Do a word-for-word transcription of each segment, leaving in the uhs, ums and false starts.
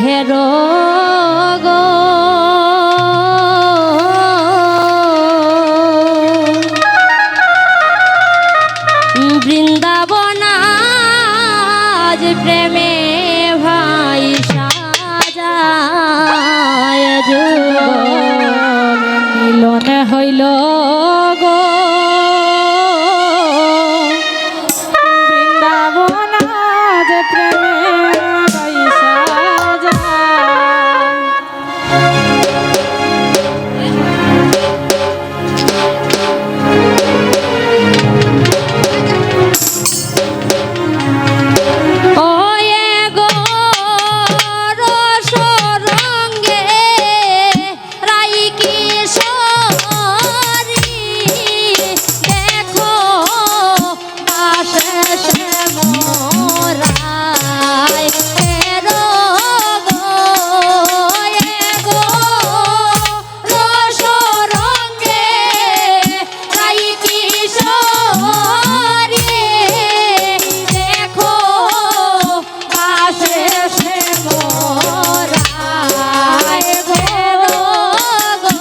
হেরো গো, বৃন্দাবন আজ প্রেমে ভাই সাজায় যুগল। মিলন হইল গো, বৃন্দাবন আজ প্রেমে ভাই সাজায়। ও এগো রস রঙ্গে রাই কিশোরী, দেখো বাসে সে মোরায়। এরো গো, এগো রস রঙ্গে রাই কিশোরী, দেখো বাসে সে মোরায়। এরো গো,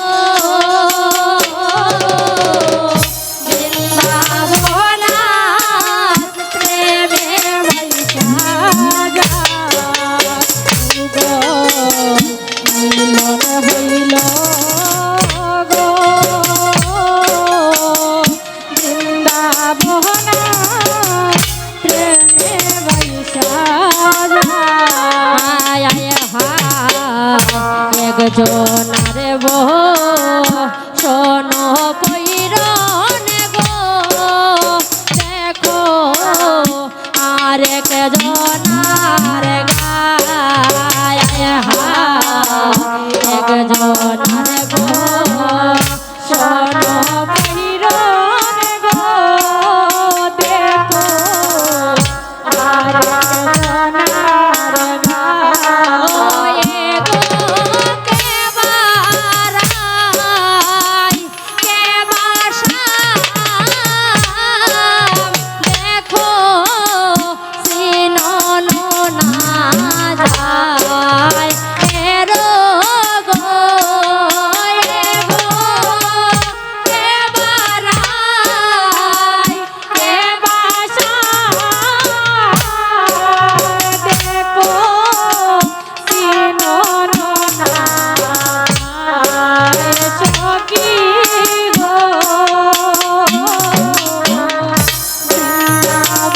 বৃন্দাবন আজ প্রেমে ভাই সাজায় যুগল। মিলন হইল গো, বৃন্দাবন প্রেমে ভাই সাজায়। আয়, আয়, হা, একজনার বউ শোনো পৈরন গো, দেখো আরেক জনার গায়। আয় হা, এক জনার গো, শোনো পৈরন গো, দেখো আরেক জনার গায়। ও এগো কে বারাই কে বাসা, দেখো চিনন না যায়। এরো গো, এগো কে বারাই কে বাসা, দেখো চিনন না সখী গো।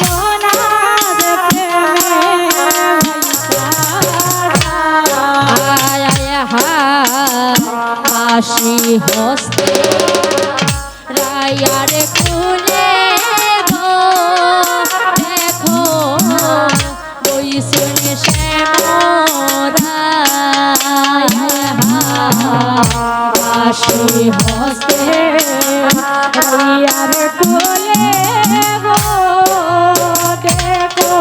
বৃন্দাবনার প্রেমে আয় আয় হা, বাঁশি হস্তে রাইয়ার কুলে গো, দেখো বইছুনি সে মোরায়। বাঁশি হস্তে রাইয়ার কুলে গো, দেখো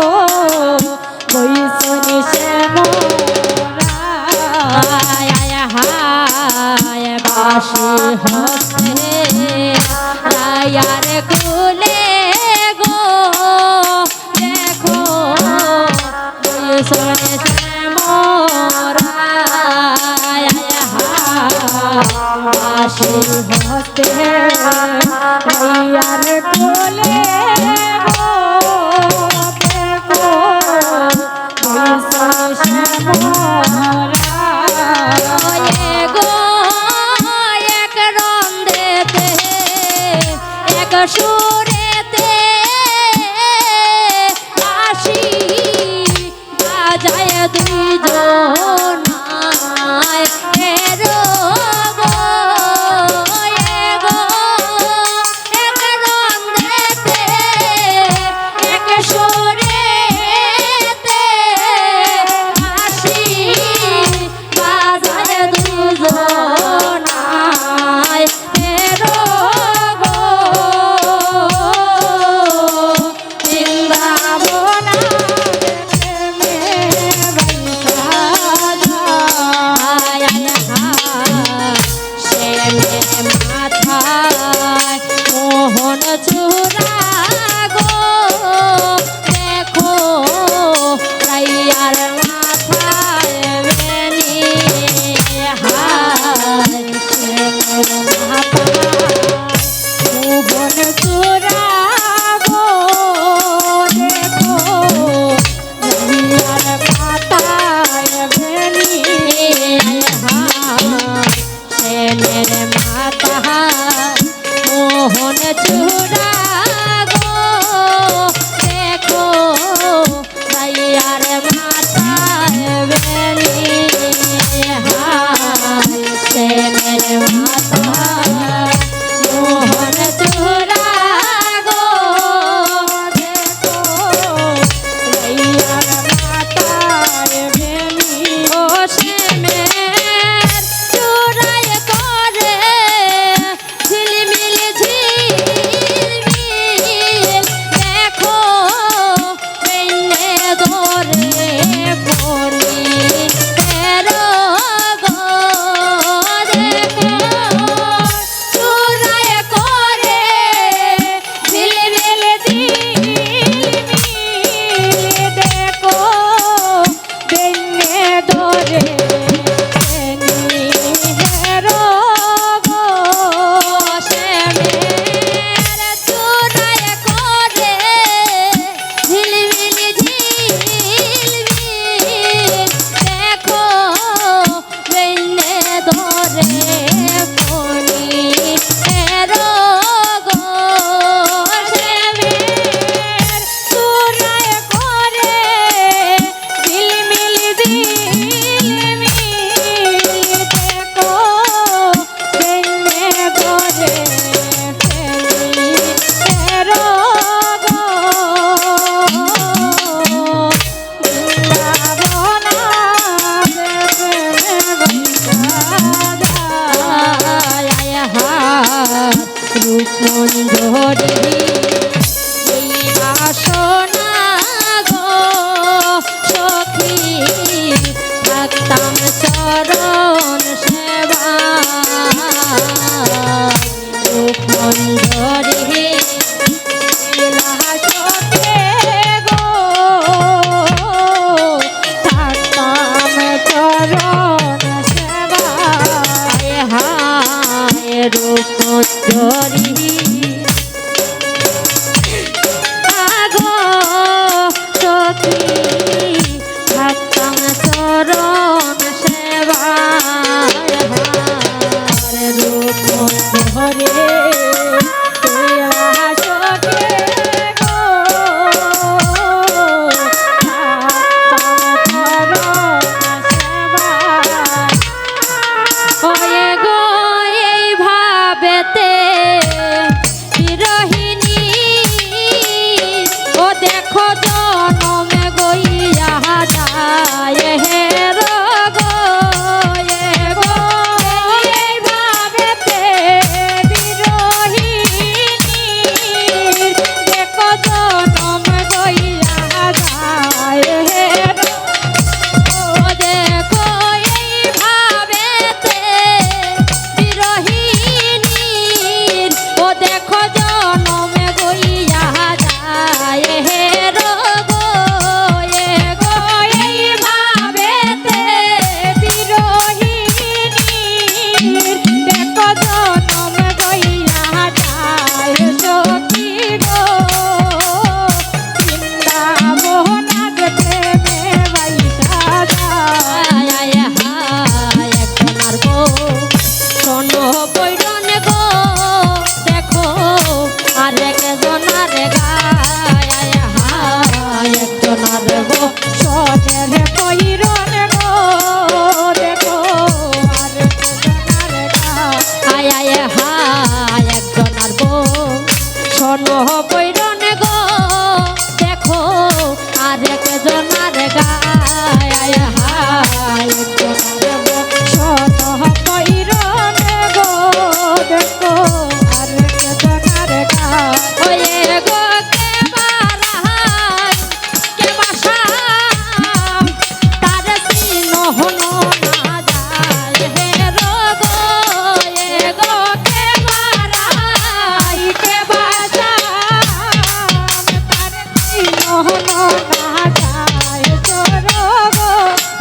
বইছুনি সে মোরায়। বাঁশি হস্তে রাইয়ার কুলে গো, দেখো বইছুনি সে মোরায়। বাঁশি হস্তে রাইয়ার কুলে গো, দেখো এগো এক রন্দেতে এক সুরেতে বাঁশি বাজায় দুইজনায়। এরো গো, এগো এক রন্দে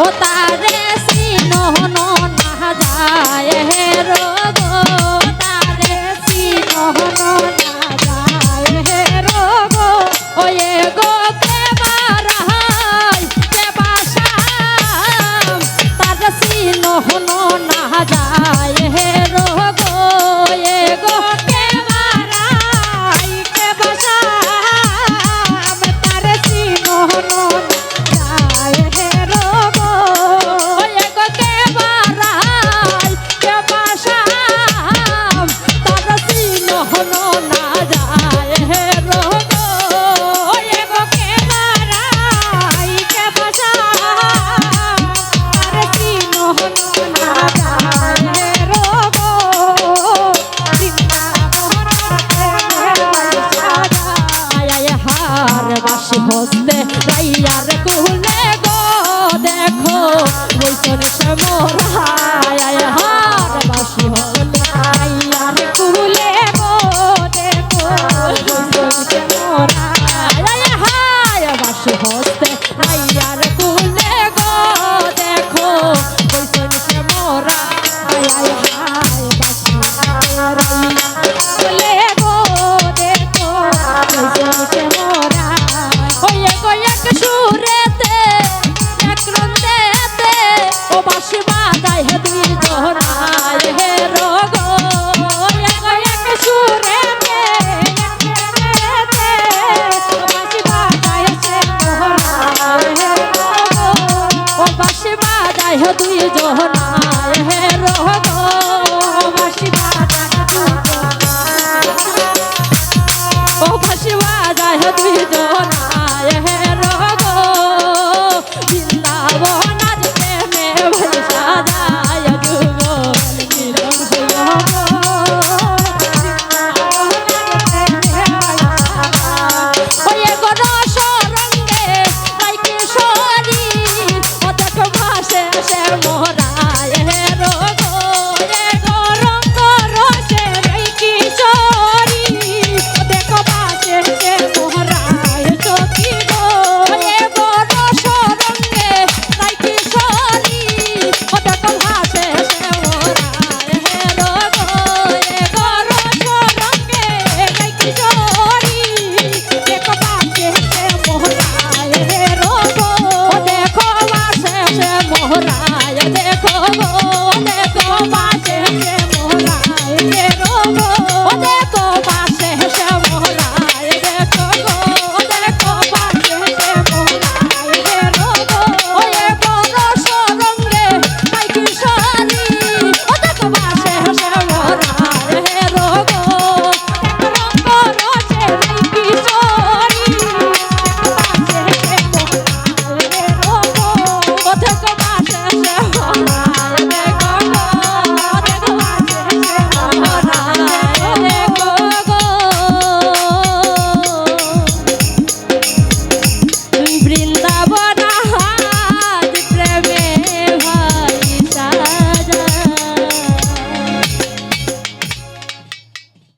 ও তারে চিনহ না যায় হে রোগ, তারে চিনহ না যায় হে রোগ। ও এগো কে বারাই কে বাসাম, তারে চিনহ না যায় হে রোগ। এগো কে বারাই কে বাসাম, তারে চিনহ না যায় হে রোগ। ওই গো কে বারাই কে বাসাম, তারে চিনহ না যায় হে রোগ। ওই গো কে বারাই কে বাসাম, তারে চিনহ না যায় হে রোগ। বৃন্দাবন প্রেমের বাসা যায়। হার বাসি হস্তে রাইয়ার কুলে গো দেখো, বৈতন সে মোরা। হার বাসি হস্তে রাইয়ার কুলে গো দেখো, বৈতন সে মোরা। হার বাসি হস্তে রাইয়ার কুলে গো দেখো, বৈতন সে মোরা। হায় হায় হায় বাসি রাইয়ার কুলে গো দেখো, বৈতন সে মোরা। ওই গো এক সুরেতে এক রন্দেতে, ও বাসি বাজায় হে দুই জনায় হে রোগ। ওই গো এক সুরেতে এক রন্দেতে, ও বাসি বাজায় সে মোরা হে রোগ। ও বাসি বাজায় হে দুই জনায়